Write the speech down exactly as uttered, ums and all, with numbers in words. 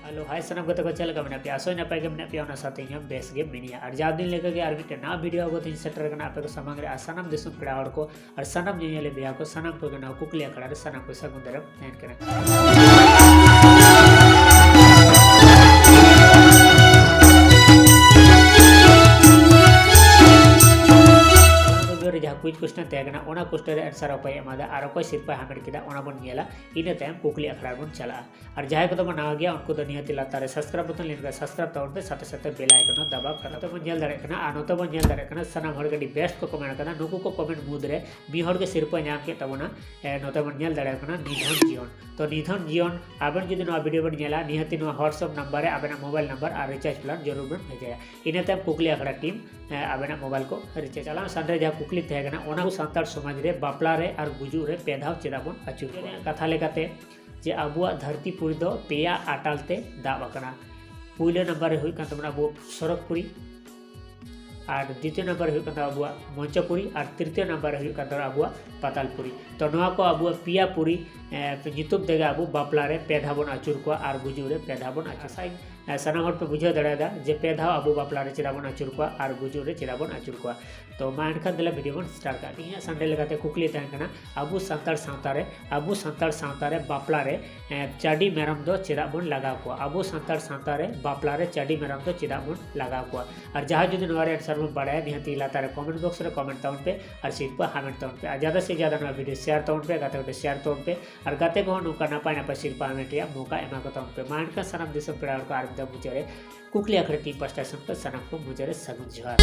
Hello, hi ᱥᱟᱱᱟᱢ ᱜᱟᱛᱮ ᱠᱚ, ᱪᱮᱫ ᱞᱮᱠᱟ ᱢᱮᱱᱟᱜ ᱯᱮᱭᱟ? ᱟᱥᱚᱜ ᱟᱹᱧ ᱱᱟᱯᱟᱭ ᱜᱮ ᱢᱮᱱᱟᱜ ᱯᱮᱭᱟ, ᱚᱱᱟ ᱥᱟᱶᱛᱮ ᱤᱧ ᱦᱚᱸ ᱵᱮᱥ ᱜᱮ ᱢᱤᱱᱟᱹᱧᱟ᱾ ᱟᱨ ᱡᱟᱣ ᱫᱤᱱ ᱞᱮᱠᱟ ᱜᱮ ᱟᱨ ᱢᱤᱫᱴᱮᱱ ᱱᱟᱣᱟ ᱵᱷᱤᱰᱤᱭᱳ ᱟᱹᱜᱩ ᱛᱮᱧ ᱥᱮᱴᱮᱨ ᱟᱠᱟᱱᱟ ᱟᱯᱮ ᱠᱚ ᱥᱟᱢᱟᱝ ᱨᱮ᱾ ᱟᱨ ᱥᱟᱱᱟᱢ ᱫᱤᱥᱚᱢ ᱯᱮᱲᱟ ᱦᱚᱲ ᱠᱚ ᱟᱨ ᱥᱟᱱᱟᱢ ᱧᱮᱧᱮᱞᱤᱭᱟᱹ ᱵᱚᱭᱦᱟ ᱠᱚ ᱥᱟᱱᱟᱢ ᱠᱚᱜᱮ ᱱᱚᱣᱟ ᱠᱩᱠᱞᱤ ᱟᱠᱷᱲᱟ ᱨᱮ ᱥᱟᱱᱟᱢ ᱠᱚ ᱥᱟᱹᱜᱩᱱ ᱫᱟᱨᱟᱢ ᱛᱟᱦᱮᱱ ᱠᱟᱱᱟ᱾ ᱨᱮ ᱡᱟᱦᱟᱸ quiz question ᱛᱟᱦᱮᱸ ᱠᱟᱱᱟ, ᱚᱱᱟ question ᱨᱮ answer ᱚᱠᱚᱭ ᱮᱢᱟᱫᱟ ᱟᱨ ᱚᱠᱚᱭ ᱥᱤᱨᱯᱟᱹᱭ ᱦᱟᱢᱮᱴ ᱠᱮᱫᱟ, ᱚᱱᱟ ᱵᱚᱱ ᱧᱮᱞᱟ᱾ ᱤᱱᱟᱹ ᱛᱟᱭᱚᱢ ᱠᱩᱠᱞᱤ ᱟᱠᱷᱲᱟ ᱨᱮᱵᱚᱱ ᱪᱟᱞᱟᱜᱼᱟ᱾ ᱟᱨ ᱡᱟᱦᱟᱸᱭ ᱠᱚᱫᱚ ᱵᱚᱱ ᱱᱟᱣᱟ ᱜᱮᱭᱟ, ᱩᱱᱠᱩ ᱫᱚ ᱱᱤᱦᱟᱹᱛᱤ ᱞᱟᱛᱟᱨ ᱨᱮ subscribe button ᱞᱮᱱᱠᱷᱟᱱ subscribe ᱛᱟᱵᱚᱱ ᱯᱮ, ᱥᱟᱛᱷᱮ ᱥᱟᱛᱷᱮ bell icon ᱦᱚᱸ ᱫᱟᱵᱟᱣ ᱠᱟᱜ ᱛᱟᱵᱚᱱ ᱯᱮ᱾ ᱱᱚᱛᱮ ᱵᱚᱱ ᱧᱮᱞ ᱫᱟᱲᱮᱭᱟᱜ ᱠᱟᱱᱟ, ᱟᱨ ᱱᱚᱛᱮ ᱵᱚᱱ ᱧᱮᱞ ᱫᱟᱲᱮᱭᱟᱜ ᱠᱟᱱᱟ, ᱥᱟᱱᱟᱢ ᱦᱚᱲ ᱜᱮ ᱟᱹᱰᱤ best ᱠᱚ comment ᱠᱟᱫᱟ᱾ ᱱᱩᱠᱩ ᱠᱚ comment ᱢᱩᱫᱽ ᱨᱮ ᱢᱤᱫ ᱦᱚᱲ ᱜᱮ ᱥᱤᱨᱯᱟᱹ ᱧᱟᱢ ᱠᱮᱫ ᱛᱟᱵᱚᱱᱟ᱾ ᱮ, ᱱᱚᱛᱮ ᱵᱚᱱ ᱧᱮᱞ ᱫᱟᱲᱮᱭᱟᱜ ᱠᱟᱱᱟ ᱱᱤᱫᱷᱚᱱ ᱡᱤᱭᱚᱱ᱾ ᱛᱚ ᱱᱤᱫᱷᱚᱱ ᱡᱤᱭᱚᱱ, ᱟᱵᱮᱱ ᱡᱩᱫᱤ ᱱᱚᱣᱟ ᱵᱷᱤᱰᱤᱭᱳ ᱵᱮᱱ ᱧᱮᱞᱟ, ᱱᱤᱦᱟᱹᱛᱤ ᱱᱚᱣᱟ WhatsApp ᱱᱟᱢᱵᱟᱨ ᱨᱮ ᱟᱵᱮᱱᱟᱜ mobile number ᱟᱨ recharge plan ᱡᱟᱹᱨᱩᱲ ᱵᱮᱱ ᱵᱷᱮᱡᱟᱭᱟ᱾ ᱤᱱᱟᱹ ᱛᱟᱭᱚᱢ ᱠᱩᱠᱞᱤ ᱟᱠᱷᱲᱟ ᱴᱤᱢ, ᱮ, ᱟᱵᱮᱱᱟᱜ mobile ᱠᱚ recharge᱾ ᱪᱟᱞᱟᱣ ᱥᱟᱱ ᱨᱮ ᱡᱟᱦᱟᱸ ᱠᱩᱠᱞᱤ ᱛᱟᱦᱮᱸ ᱠᱟᱱᱟ, ᱚᱱᱟ ᱟᱵᱚ ᱥᱟᱱᱛᱟᱲ ᱥᱚᱢᱟᱡᱽ ᱨᱮ ᱵᱟᱯᱞᱟ ᱨᱮ ᱟᱨ ᱜᱩᱡᱩᱜ ᱨᱮ ᱯᱮ ᱫᱷᱟᱣ ᱪᱮᱫᱟᱜ ᱵᱚᱱ ᱟᱹᱪᱩᱨ ᱠᱚᱣᱟ? ᱠᱟᱛᱷᱟ ᱞᱮᱠᱟᱛᱮ, ᱡᱮ ᱟᱵᱚᱣᱟᱜ ᱫᱷᱟᱹᱨᱛᱤ ᱯᱩᱨᱤ ᱫᱚ ᱯᱮᱭᱟ ᱟᱴᱟᱞ ᱛᱮ ᱫᱟᱵ ᱟᱠᱟᱱᱟ᱾ ᱯᱩᱭᱞᱩ ᱱᱟᱢᱵᱟᱨ ᱨᱮ ᱦᱩᱭᱩᱜ ᱠᱟᱱ ᱛᱟᱵᱚᱱᱟ ᱟᱵᱚ ᱥᱚᱨᱚᱜᱽᱯᱩᱨᱤ, ᱟᱨ ᱫᱤᱛᱤᱭᱚ ᱱᱟᱢᱵᱟᱨ ᱨᱮ ᱦᱩᱭᱩᱜ ᱠᱟᱱ ᱛᱟᱵᱚᱱᱟ ᱟᱵᱚᱣᱟᱜ ᱢᱚᱧᱪᱚᱯᱩᱨᱤ, ᱟᱨ ᱛᱨᱤᱛᱤᱭᱚ ᱱᱟᱢᱵᱟᱨ ᱨᱮ ᱦᱩᱭᱩᱜ ᱠᱟᱱ ᱛᱟᱵᱚᱱᱟ ᱟᱵᱚᱣᱟᱜ ᱯᱟᱛᱟᱞᱯᱩᱨᱤ᱾ ᱛᱚ ᱱᱚᱣᱟ ᱠᱚ ᱟᱵᱚᱣᱟᱜ ᱯᱮᱭᱟ ᱯᱩᱨᱤ, ᱮ, ᱧᱩᱛᱩᱢ ᱛᱮᱜᱮ ᱟᱵᱚ ᱵᱟᱯᱞᱟ ᱨᱮ ᱯᱮ ᱫᱷᱟᱣ ᱵᱚᱱ ᱟᱹᱪᱩᱨ ᱠᱚᱣᱟ ᱟᱨ ᱜᱩᱡᱩᱜ ᱨᱮ ᱯᱮ ᱫᱷᱟᱣ ᱵᱚᱱ ᱟᱹᱪᱩᱨ ᱠᱚᱣᱟ᱾ ᱮ, ᱥᱟᱱᱟᱢ ᱦᱚᱲ ᱯᱮ ᱵᱩᱡᱷᱟᱹᱣ ᱫᱟᱲᱮᱭᱟᱫᱟ ᱡᱮ ᱯᱮ ᱫᱷᱟᱣ ᱟᱵᱚ ᱵᱟᱯᱞᱟ ᱨᱮ ᱪᱮᱫᱟᱜ ᱵᱚᱱ ᱟᱹᱪᱩᱨ ᱠᱚᱣᱟ ᱟᱨ ᱜᱩᱡᱩᱜ ᱨᱮ ᱪᱮᱫᱟᱜ ᱵᱚᱱ ᱟᱹᱪᱩᱨ ᱠᱚᱣᱟ᱾ ᱛᱚ ᱢᱟ ᱮᱱᱠᱷᱟᱱ ᱫᱮᱞᱟ ᱵᱷᱤᱰᱤᱭᱳ ᱵᱚᱱ start ᱠᱟᱜ᱾ ᱛᱮᱦᱮᱧᱟᱜ ᱥᱟᱱᱰᱮ ᱞᱮᱠᱟᱛᱮ ᱠᱩᱠᱞᱤ ᱛᱟᱦᱮᱸ ᱠᱟᱱᱟ, ᱟᱵᱚ ᱥᱟᱱᱛᱟᱲ ᱥᱟᱶᱛᱟ ᱨᱮ, ᱟᱵᱚ ᱥᱟᱱᱛᱟᱲ ᱥᱟᱶᱛᱟ ᱨᱮ ᱵᱟᱯᱞᱟ ᱨᱮ, ᱮ, ᱪᱟᱹᱰᱤ ᱢᱮᱨᱚᱢ ᱫᱚ ᱪᱮᱫᱟᱜ ᱵᱚᱱ ᱞᱟᱜᱟᱣ ᱠᱚᱣᱟ? ᱟᱵᱚ ᱥᱟᱱᱛᱟᱲ ᱥᱟᱶᱛᱟ ᱨᱮ ᱵᱟᱯᱞᱟ ᱨᱮ ᱪᱟᱹᱰᱤ ᱢᱮᱨᱚᱢ ᱫᱚ ᱪᱮᱫᱟᱜ ᱵᱚᱱ ᱞᱟᱜᱟᱣ ᱠᱚᱣᱟ? ᱟᱨ ᱡᱟᱦᱟᱸᱭ ᱡᱩᱫᱤ ᱱᱚᱣᱟ ᱨᱮ answer ᱵᱚᱱ ᱵᱟᱲᱟᱭᱟ, ᱱᱤᱦᱟᱹᱛᱤ ᱞᱟᱛᱟᱨ ᱨᱮ comment box ᱨᱮ comment ᱛᱟᱵᱚᱱ ᱯᱮ ᱟᱨ ᱥᱤᱨᱯᱟᱹ ᱦᱟᱢᱮᱴ ᱛᱟᱵᱚᱱ ᱯᱮ᱾ ᱟᱨ ᱡᱟᱫᱟ ᱥᱮ ᱡᱟᱫᱟ ᱱᱚᱣᱟ ᱵᱷᱤᱰᱤᱭᱳ share ᱛᱟᱵᱚᱱ ᱯᱮ, ᱜᱟᱛᱮ ᱠᱚᱴᱷᱮᱱ share ᱛᱟᱵᱚᱱ ᱯᱮ, ᱟᱨ ᱜᱟᱛᱮ ᱠᱚᱦᱚᱸ ᱱᱚᱝᱠᱟ ᱱᱟᱯᱟᱭ ᱱᱟᱯᱟᱭ ᱥᱤᱨᱯᱟᱹ ᱦᱟᱢᱮᱴ ᱨᱮᱭᱟᱜ ᱢᱚᱠᱟ ᱮᱢᱟ ᱠᱚ ᱛᱟᱵᱚᱱ ᱯᱮ᱾ ᱢᱟ ᱮᱱᱠᱷᱟᱱ ᱥᱟᱱᱟᱢ ᱫᱤᱥᱚᱢ ᱯᱮᱲᱟ ᱦᱚᱲ ᱠᱚ ᱟᱨ ᱢᱤᱫ ᱫᱷᱟᱣ ᱢᱩᱪᱟᱹᱫ ᱨᱮ ᱠᱩᱠᱞᱤ ᱟᱠᱷᱲᱟ ᱴᱤᱢ ᱯᱟᱥᱴᱟ ᱥᱮᱱ ᱠᱷᱚᱱ ᱥᱟᱱᱟᱢ ᱠᱚ ᱢᱩᱪᱟᱹᱫ ᱨᱮ ᱥᱟᱹᱜᱩᱱ ᱡᱚᱦᱟᱨ᱾